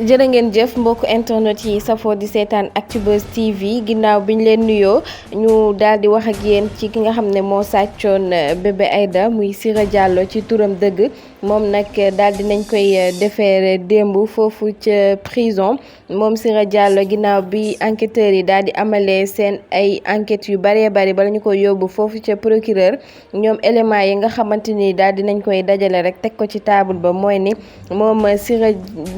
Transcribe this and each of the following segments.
jërë ngeen jëf mbokk internet yi safoo di seetaan Actubuzz TV ginnaaw bi ñu leen nuyoo ñu daal di wax ak yéen ci ki nga xam ne moo sàccoon bébé Aïda muy Sira Diallo ci turam dëgg moom nag daal di nañ koy defeere démb foofu ca prison moom Sira Diallo ginnaaw bi enquêteurs yi daal di amalee seen ay enquêtes yu bëree bëri bala ñu koy yóbbu foofu ca procureur ñoom éléments yi nga xamante ni daal di nañ koy dajale rek teg ko ci table ba mooy ni moom Sira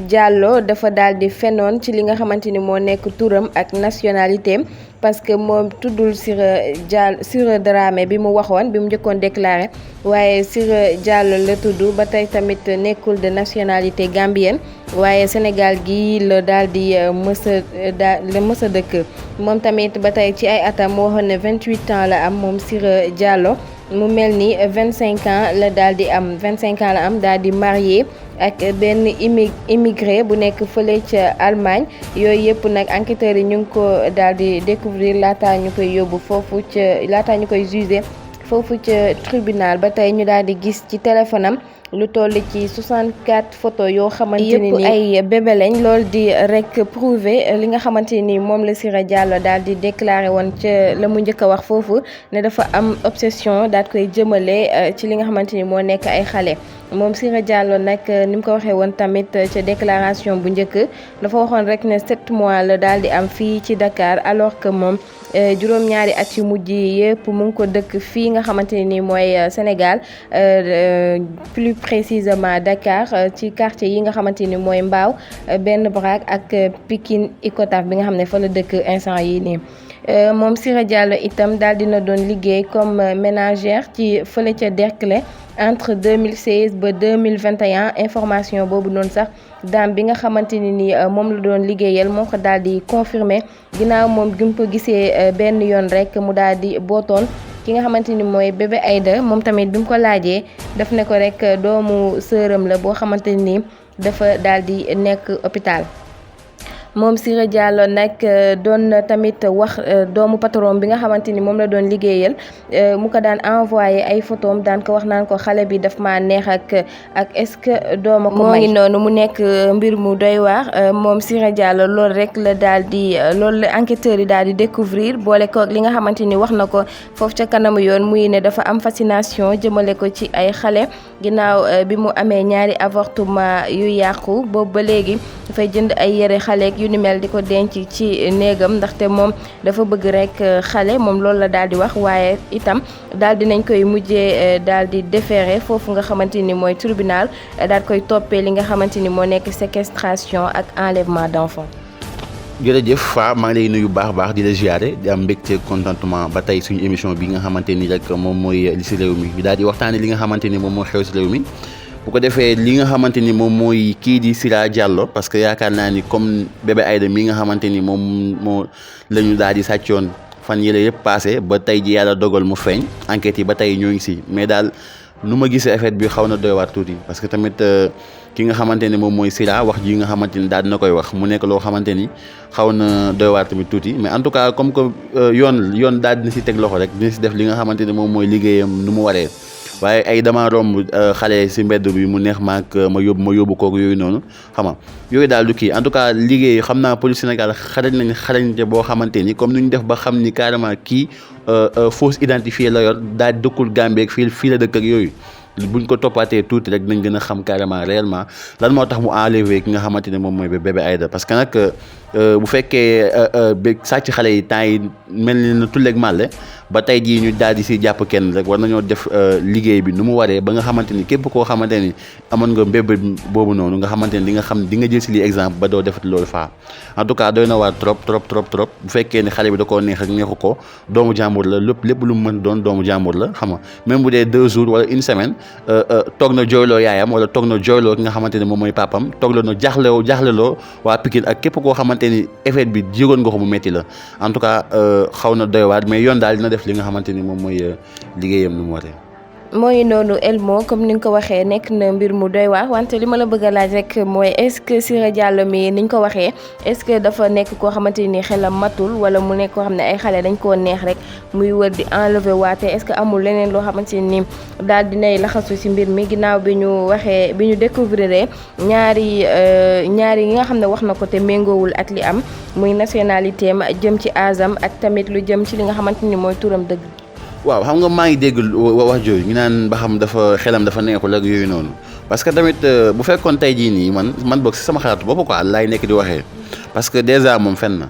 Diallo dafa daal di fenoon ci li nga xamante ni moo nekk turam ak nationalité parce que moom tuddul Sira Dramé bi mu waxoon bi mu njëkkoon déclaré waaye Sira Diallo la tudd ba tey tamit nekkul de nationalité gambienne waaye Sénégal gi la daal di mës a dëkk moom tamit ba tey ci ay atam moo waxoon ne 28 ans la am moom Sira Diallo mu mel ni 25 ans la daal di am 25 ans la am daal di marié ak benn immigré bu nekk fële ca Allemagne yooyu yëpp nag enquêteurs yi ñu ngi ko daal di découvrir laataa ñu koy yóbbu foofu laataa ñu koy jugé foofu ca tribunal ba tey ñu daal di gis ci téléphone am lu toll ci 64 photos yoo xamante ni ay bébé lañ loolu di rek prouver li nga xamante ni moom la Sira Diallo daal di déclaré woon ca la mu njëkk a wax foofu ne dafa am obsession daal koy jëmale ci li nga xamante ni moo nekk ay xale moom Sira Diallo nag ni mu ko waxee woon tamit ca déclaration bu njëkk dafa waxoon rek ne 7 mois la daal di am fii ci Dakar alors que moom juróom-ñaari at yu mujj yëpp mu ngi ko dëkk fii nga xamante ni mooy Sénégal plus précisément Dakar ci quartier yi nga xamante ni mooy Mbao Benn Baraak ak Pikine Icotaf bi nga xam ne fa la dëkk instant yi nii moom Sira Diallo itam daal dina doon liggéey comme ménagère ci fële ca Derklé entre 2016 ba 2021 information boobu noonu sax daam bi nga xamante ni moom la doon liggéeyal moo ko daal di confirmer ginnaaw moom gi mu ko gisee benn yoon rek mu daal di bootoon ki nga xamante ni mooy bébé Aïda moom tamit bi mu ko laajee daf ne ko rek doomu sëram la boo xamante ni dafa daal di nekk hôpital. moom Sira Diallo nag doon tamit wax doomu patron bi nga xamante ni moom la doon liggéeyal mu ko daan envoyé ay photos daan ko wax naan ko xale bi daf ma neex ak est-ce que dooma ko may. moo ngi noonu mu nekk mbir mu doy waar moom Sira Diallo loolu rek la daal di loolu la enquêteurs yi daal di découvrir boole ko li nga xamante ni wax na ko foofu ca kanamu yoon muy ne dafa am fascination jëmale ko ci ay xale ginnaaw bi mu amee ñaari avortement yu yàqu boobu ba léegi dafay jënd ay yére xale yu ni mel di ko denc ci néegam ndaxte moom dafa bëgg rek xale moom loolu la daal di wax waaye itam daal di nañ koy mujjee daal di déféré foofu nga xamante ni mooy tribunal daal koy toppee li nga xamante ni moo nekk séquestration ak enlèvement d'enfant. jërëjëf Fa maa ngi lay nuyu baax di la ziare di am mbégte contentement ba tey suñu émission bi nga xamante ni rek moom mooy li si réew mi ñu daal di waxtaanee li nga xamante ni moom moo xew si réew mi. bu ko defee li nga xamante ni moom mooy kii di Sira Diallo parce que yaakaar naa ni comme bébé Aïda mi nga xamante ni moom moo la ñu daal di sàccoon fan yële yëpp passé ba tey ji yàlla dogal mu feeñ enquête yi ba tey ñoo ngi si mais daal nu ma gisee affaire bi xaw na doy waar tuuti parce que tamit ki nga xamante ni moom mooy Sira wax ji nga xamante ni daal dina koy wax mu nekk loo xamante ni xaw na doy waar tamit tuuti mais en tout cas comme que yoon daal dina si teg loxo rek dina si def li nga xamante ni moom mooy liggéeyam nu mu waree. waaye ay dama romb xale si mbedd bi mu neex maak ma yóbbu kooku yooyu noonu xam nga yooyu daal du kii en tout cas liggéey xam naa police Sénégal xarañte boo xamante ni comme ni ñu def ba xam ni carrément kii fausse identifiée la yor daal dëkkul Gambie ak fii la dëkk ak yooyu buñ ko toppaatee tuuti rek nañ gën a xam carrément réellement lan moo tax mu enlevé ki nga xamante ne moom mooy bébé Aïda parce que nag bu fekkee sàcc xale yi temps yi mel ni na tulleeg màlle ba tey jii ñu daal di si jàpp kenn rek war nañoo def liggéey bi nu mu waree ba nga xamante ni képp koo xamante ni amoon nga bébé boobu noonu nga xamante ni di nga jël si lii exemple ba doo defati loolu faa en tout cas doy na waar trop bu fekkee ne xale bi da koo neex ak neexu ko doomu jàmbur la lépp lu mu mën doon doomu jàmbur la xam nga même bu dee 2 jours wala une semaine toog na jooyloo yaayam wala toog na jooyloo ki nga xamante ni moom mooy papam toog la na jaaxleloo waa Pikine ak képp koo xamante ni effet bi jégoon nga ko mu metti la en tout cas xaw na doy waar mais yoon daal dina def li nga xamante ni moom mooy liggéeyam nu mu waree. mooy noonu Elmo comme ni nga ko waxee nekk na mbir mu doy waar wante li ma la bëgg a laaj rek mooy est-ce que Siré Diallo mi ni ñu ko waxee est-ce que dafa nekk koo xamante ni xelam matul wala mu nekk koo xam ne ay xale dañ koo neex rek muy wër di enlever waate est-ce que amul leneen loo xamante ni daal dinay laxasu ci mbir mi ginnaaw bi ñu découvrir ñaari yi nga xam ne wax na ko te méngoowul ak li am muy nationalité am jëm ci asam ak tamit lu jëm ci li nga xamante ni mooy turam dëgg. waaw xam nga maa ngi dégg wax jooju ñu naan ba xam xelam dafa neexul ak yooyu noonu parce que tamit bu fekkoon tey jii nii man boog si sama xalaatu bopp quoi laay nekk di waxee parce que déjà moom fen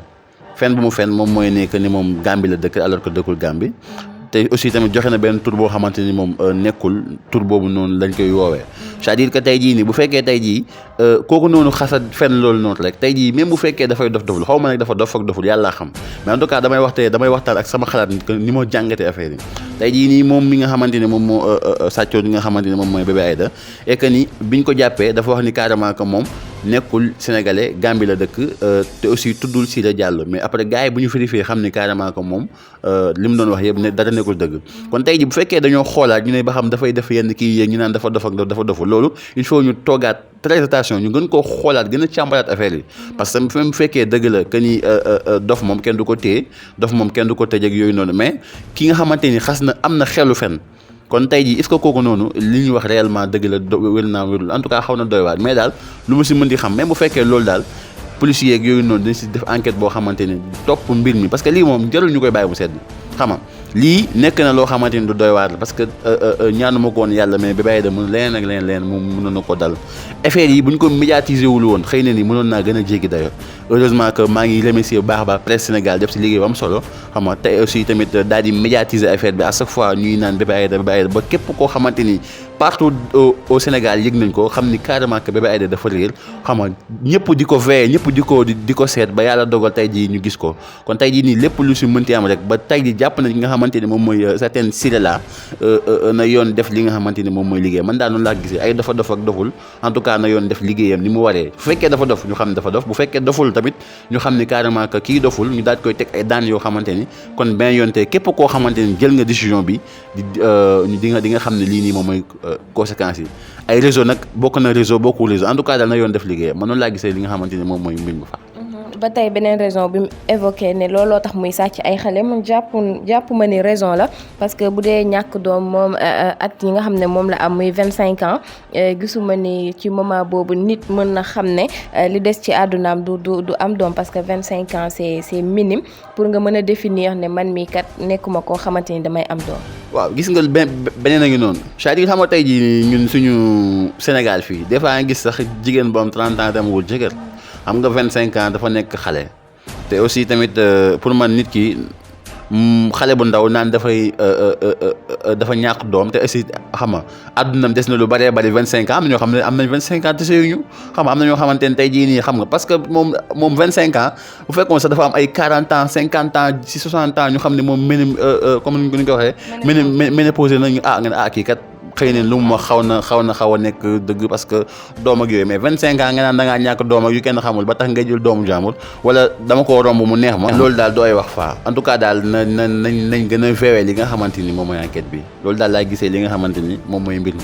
bu mu fen moom mooy nekk ni moom Gambie la dëkk alors que dëkkul Gambie te aussi tamit joxe na benn tur boo xamante ni moom nekkul tur boobu noonu lañ koy woowee c'est-à-dire que tey jii nii bu fekkee tey jii kooku noonu xasa fen loolu noonu rek tey jii même bu fekkee dafay doful xaw ma nag dafa dof ak doful yàlla xam mais en tout cas damay waxtaan ak sama xalaat ni ma jàngatee affaire yi tey jii nii moom mi nga xamante ni moom moo sàccoo li nga xamante ni moom mooy bébé Aïda et que ni biñ ko jàppee dafa wax ni carrément que moom nekkul sénégalais Gambie la dëkk te aussi tuddul Siré Diallo mais après gars yi bu ñu vérifié xam ni carrément que moom li mu doon wax yëpp ne dara nekkul dëgg kon tey ji bu fekkee dañoo xoolaat ñu ne ba xam dafay def yenn kii yéen ñu naan dafa dof ak dafa doful loolu il faut ñu toogaat très attention ñu gën koo xoolaat gën a càmbaraat affaire yi parce que même bu fekkee dëgg la que ni dof moom kenn du ko téye dof moom kenn du ko tëj ak yooyu noonu mais ki nga xamante ni xas na am na xelu fen kon tey jii est-ce que kooku noonu li ñu wax réellement dëgg la wér naa wérul en tout cas xaw na doy waar mais daal lu ma si mën di xam même bu fekkee loolu daal policiers yeeg yooyu noonu dañ si def enquête boo xamante ni topp mbir mi parce que lii moom jarul ñu koy bàyyi mu sedd xam nga lii nekk na loo xamante ni du doy waar la parce que ñaanu ma ko woon yàlla mais Bébé Aïda mun leneen ak leneen moom mënoon na ko dal affaire yi bu ñu ko médiatiser wul woon xëy na ni mënoon naa gën a jéggi dayo heureusement que maa ngi remercier bu baax a baax presse Sénégal def si liggéey bu am solo xam nga tey aussi tamit daal di médiatiser affaire bi à chaque fois ñuy naan Bébé Aïda ba képp koo xamante ni partout au Sénégal yëg nañ ko xam ni carrément que Bébé Aïda dafa réer xam nga ñëpp di ko veillé ñëpp di ko seet ba yàlla dogal tey jii ñu gis ko kon tey jii nii lépp lu si mënti am rek ba tey jii jàpp na nga xamante ni moom mooy certaine Siré la na yoon def li nga xamante ni moom mooy liggéey man daal noonu laa gisee ay dafa dof ak doful en tout cas na yoon def liggéeyam ni mu waree bu fekkee dafa dof ñu xam ne dafa dof bu fekkee doful tamit ñu xam ni carrément que kii doful ñu daal koy teg ay daan yoo xamante ni kon benn yoon te képp koo xamante ni jël nga décision bi di nga xam ne lii nii moom mooy conséquences yi ay réseau nag bokk na réseau bokkul réseau en tout cas daal na yoon def liggéeyam man noonu laa gisee li nga xamante ni moom mooy mbir mi fa ba tey beneen raison bi mu évoqué ne looloo tax muy sàcc ay xale man jàpp ma ni raison la parce que bu dee ñàkk doom moom at yi nga xam ne moom la am muy 25 ans gisuma ni ci moment boobu nit mën na xam ne li des ci àddunaam du am doom parce que 25 ans c'est minime pour nga mën a définir ne man mii kat nekkuma koo xamante ni damay am doom. waaw gis nga beneen a ngi noonu c'est-à-dire xam nga tey jii ñun suñu Sénégal fii des fois nga gis sax jigéen bu am 30 ans dem wul jëkkër xam nga 25 ans dafa nekk xale te aussi tamit pour man nit ki xale bu ndaw naan dafa ñàkk doom te aussi xam nga àddunam des na lu bëree bëri 25 ans am na ñoo xam ne am nañ 25 ans te sëyuñu xam nga am na ñoo xamante ne tey jii nii xam nga parce que moom 25 ans bu fekkoon sax dafa am ay 40 ans 50 ans si 60 ans ñu xam ne moom comme ni ñu ko waxee. ménopause nañu nga ne kii kat. xëy na lu mu xaw a nekk dëgg parce que doom ak yooyu mais 25 ans nga naan da ngaa ñàkk doom ak yu kenn xamul ba tax ngay jël doomu jàmbur wala dama koo romb mu neex ma. loolu daal dooy wax faa en tout cas daal nañ gën a veillé li nga xamante ni moom mooy enquête bi loolu daal laa gisee li nga xamante ni moom mooy mbir mi.